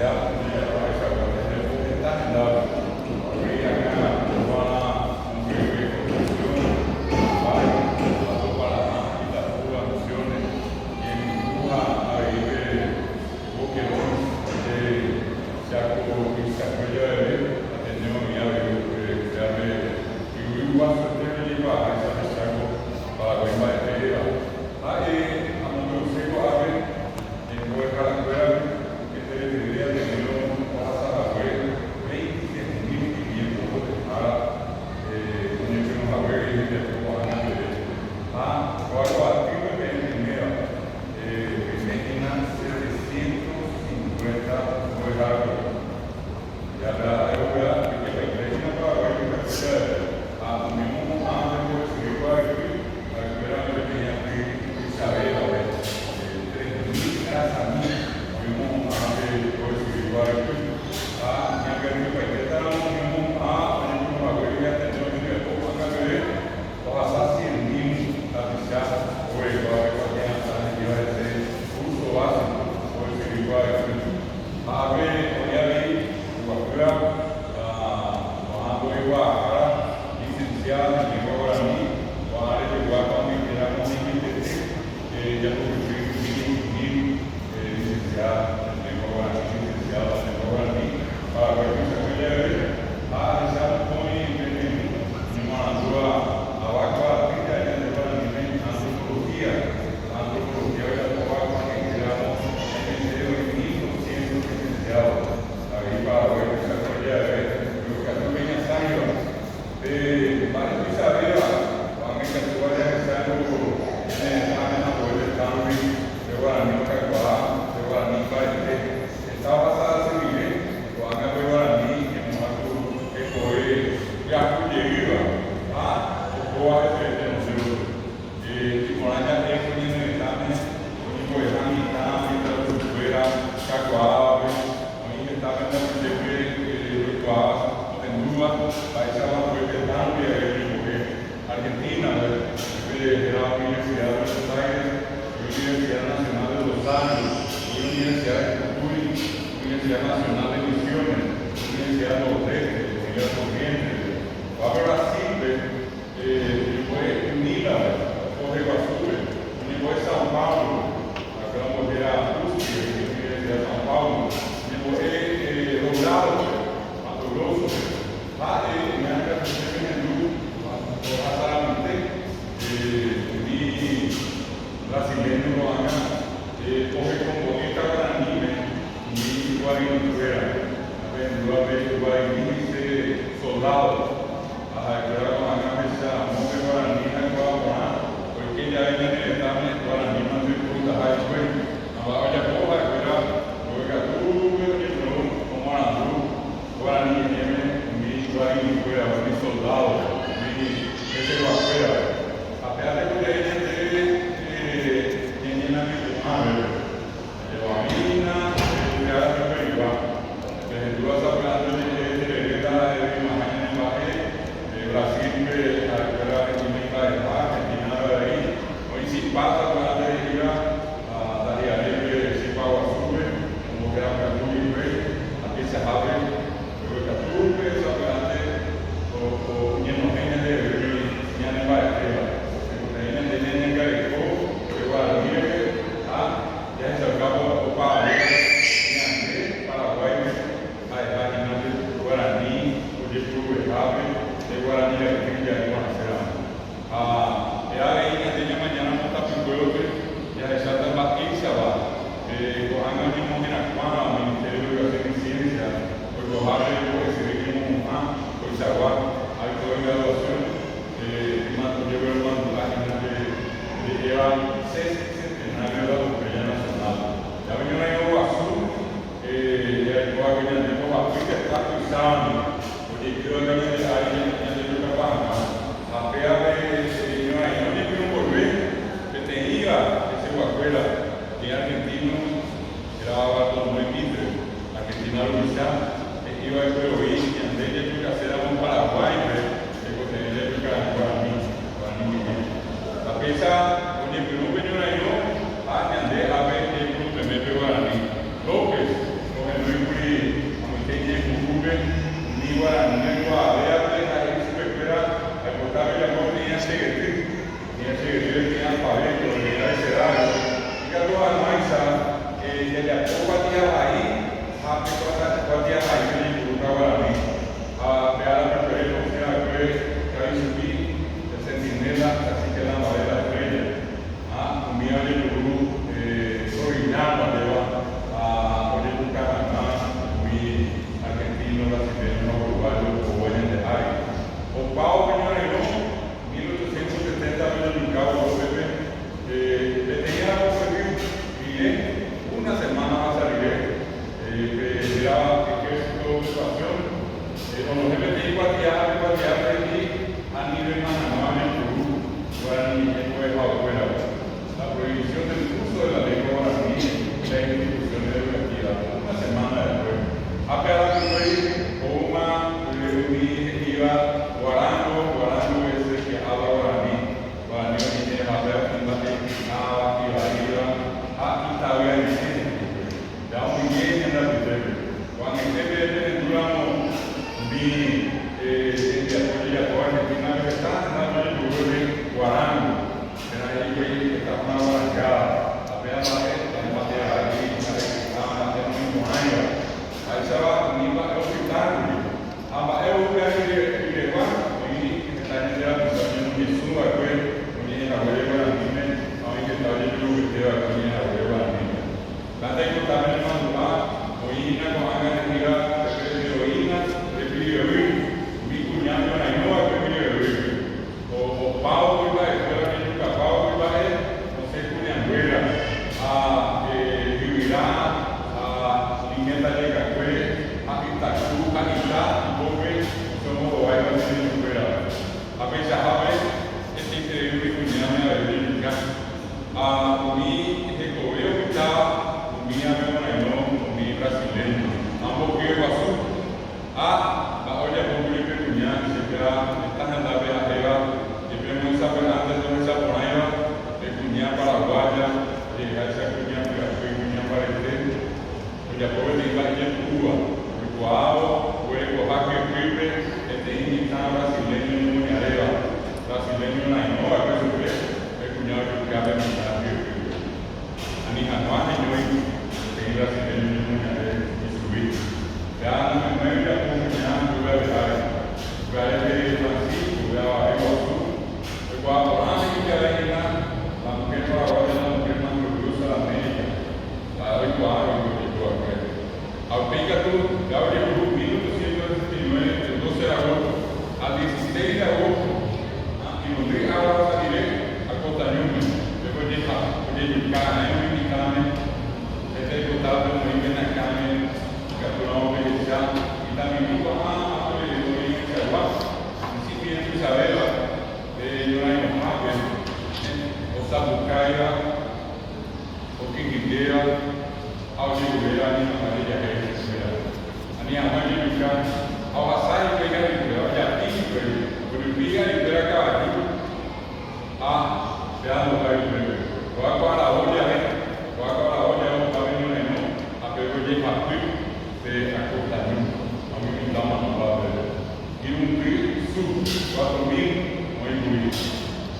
Jahecha ojejapohaichagua tembiapo heta hendápe. Avei ág̃a kóva mombyryve Concepción, Paraguay, Alto Paraná, Itapúa, Misiones, Ñeembucú ha avei pe Boquerón, Cháko tuichakue javeve, Ateneo oĩ avei upe upévape yvy guasuete ojeikuaaháicha pe Cháko Paraguái mba'etéva. Ha'e amombe'use ko'ápe Mbo'eharakuérape hetereheve Ateneo ohasa hague 23.500 mbo'ehára oñepyrũ hague hembiapo ko'ág̃a peve. Ha kóva ko atýpe peẽ peiméva, oime hína 750 mbo'eharakuéra. Ha ápe oĩ avei Oguapýva ko'ã mbo'ekuaahára, licenciada en lengua guarani, ko'ã reheguápa omoingéramo oñeñetete jahupyty mil licenciada en lengua guarani, licenciado en lengua guarani, Paraguái tuichakue javeve, ha ahecha mokõi peteĩ oñemoarandúva ava kuaaty ja'e ñande guaraníme antropología. Antropología ojapóva ko'ag̃aitéramo ñaimete oĩ 1200 licenciado, avei Paraguái tuichakue jave mbeguekatu pe ñasãiva. Pe mba'e tuichavéva ko'ág̃a ikatúva jahecha ko ñane retãme ambue tetã rupi pe guarani okakuaa, pe guarani imbarete. Heta ohasa asy rire, ko'ág̃a pe guarani ñemo'ã ku hekove pyahu jeýva ha ohóva heseve tenonde gotyo. Iporã ja'e ko ñane retãme oñembo'eha mitã, mitãrusukuéra kakuaávape, oĩ heta pende apytépe oikuaa ohendúva mba'éichapa ambue tetã rupi avei oñembo'e. Argentina-pe, upe hérava Universidad de Buenos Aires, oĩ Universidad Nacional de Rosario, oĩ Universidad de Jujuy, Universidad Nacional de Misiones, Universidad Nordeste, oĩva Corrientes-pe. Ko'ápe Brasil-pe, Oñembo'e Unida-pe, Jorge Guasúpe, oñembo'e São Paulo-pe, ha'ekuéra ombohéra USP-pe, Universidad de São Paulo, oñembo'e Dourado-pe, Mato Grosso-pe, ha ñande apytépe ñandu ohasaramoite umi brasileño ko'ág̃a ohekombo'éta guaraníme umi guariguikuéra, ha pehendúvape guarigui he'ise soldado. Ha ha'ekuéra ko'ág̃a ohecha ramo pe guarani haikuaa porã, oike jave ñane retãme guarani mante oiporutaha hikuái. Ha mba'e ojapo ha'ekuéra mbeguekatúpe oñepyrũ omoarandu guarani ñe'ẽme umi guarinikuéra, umi soldádo, umi heseguakuérape. Ha pe atekotevẽ ñande ñañenamepu'ãvépe. Jajeguamína pe ára pepegua. Pehendúva sapy'ánte oje'e tereréta ha'e oĩmaha ñane mba'e. oñe'ẽ tajekakue ha ytaku ha ita ipópe osẽ ombohovái brasileño-kuérape. Ha peichahápe hetaiterei umi kuñáme avei ojejuka. Ha umi hekove opytáva umívape oñorairõ umi brasileño ha ombohyeguasu. Ha mba'e ojapókuri pe kuña chepéva heta hendápe ha'éva, jepe oĩ sapy'ánte ndohechaporãiva pe kuña paraguaya ojeheháicha kuña py'apy kuña mbarete, ojapo peteĩ mba'e ijetu'úva, oikuaávo oguerekoha hyepýpe peteĩ mitã brasileño ñemoñaréva, brasileño oñorairõ va'ekue chupe pe kuña ojuka pe mitã hyepýpe. Ani hag̃ua heñói peteĩ brasileño ñemoñare ichugui. Péva nome'ẽi ojapo kuña yvy'ave'áre. Upévare pe Francisco, pe avave guasu, oikuaa porã he'i jave hína la mujer paraguaya la mujer más gloriosa de América. Ha'e oikuaa rupi ojehu va'ekue. Ha upéi katu, péva ojehu 1869 el 12 de agosto al 16 de agosto, ha irundy ára ohasa rire Acosta ñúme, pépe ojejuka raẽ umi mitãme, heta ipotávape omoĩ pene akãme ikatúramo pehecha mitãmimi ko'ã ápe oĩ hechagua, michĩmi tuichavéva pe ñorairõhápe, osapukáiva. Okyhyjéva ha ojeruréva ani hag̃ua jejahéi hesekuéra, ani hag̃ua ojejuka, ha ohasa hikuái hi'arikuéra, ojapi hikuái, ojupi hi'arikuéra kavaju ha pe anduha ypýpe. Kóva ko aravo jave, kóva ko aravo jave opa pe ñorairõ ha pe ojehapy pe Acosta ñu ha umi mitã omanóva upépe. Irundy su, 4000 oĩ kuri.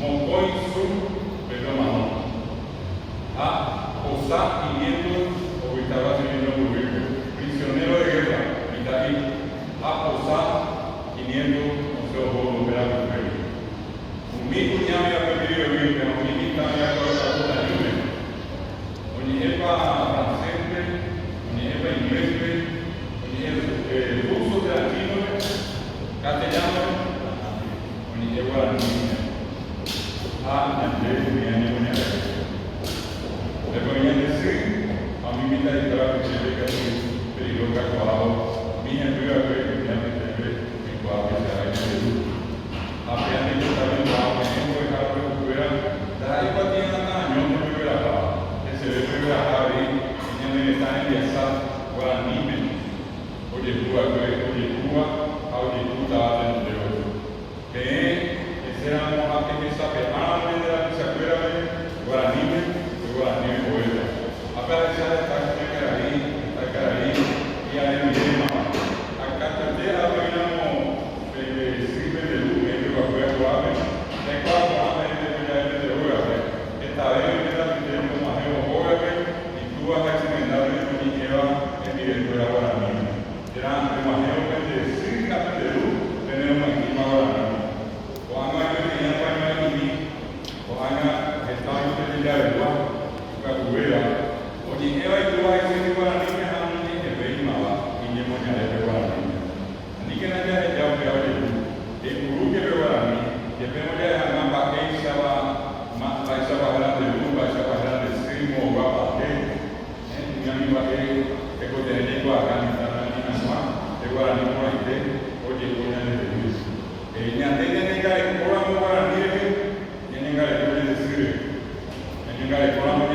Mokõi su pe omano. Ha osa quinientos opyta brasileño poguýpe, prisionero de guerra, mitã'i, ha osa quinientos osẽ oho López rapykuéri. Umi kuña oĩva'ekue Piribebuy-pe ha umi mitã oĩva'ekue Acosta ñúme, oñe'ẽpa francés-pe, oñe'ẽpa inglés-pe, oñe'ẽ ruso térã chino-pe, castellano-pe, nahániri, oñe'ẽ guaraníme. Ha ñande umi añemoñarépe. Upépe oĩ ñande sy ha umi mitã'ikuéra apytépe ikatu peligro kakuaávo umi hemby va'ekue umi apytépe oikuaa peichaha ñande ru. Ha pe aneipota peikuaa peẽ mbo'ehára pyahukuéra ndaha'éi kuatia'atã añónte pegueraháva, heseve pegueraha avei ñane retã rembiasa guaraníme ojehu va'ekue ojehúva ha ojehútava tenonde gotyo. Peẽ heséramo ha pehesape'áramo ñande rapichakuérape guaraníme, pe guarani oikovéta. Ha pe ahecha heta kuñakarai, heta karai hi'aremirémava. Ha katuete apoíramo pende sy, pende ru, peẽ peguapýva ko'ápe, jaikuaa porã peẽ pembojae pende rógape. Hetave oĩ pende apytépe og̃uahẽvo hógape, itúva ha isymendápe oñe'ẽva hembirekuéra guaraníme. Térã peg̃uahẽvo pende sy ha pende ru pene romyakĩma guaraníme. Ko'ág̃a oĩ peteĩ apañuãi'imi, ko'ág̃a heta oĩ pejejavegua ipyahuvéva, oñe'ẽva itúva ha isýndi guaraníme ha noñe'ẽvéimava iñemoñarépe guaraníme. Aníkena jaheja upéva ojehu, jaipurúke pe guarani, jepémo ja'e hag̃ua mba'éichapa mba'éichapa héra nde ru, mba'éichapa héra nde sy, moõguápa nde. Umi umi mba'e tekotevẽ jaikuaaka mitãme ani hag̃ua pe guarani porãite ojeiko ñandehegui. Ñande ñañangarekóramo guarani rehe, ñañangareko ñande sy rehe. Ñañangarekóramo.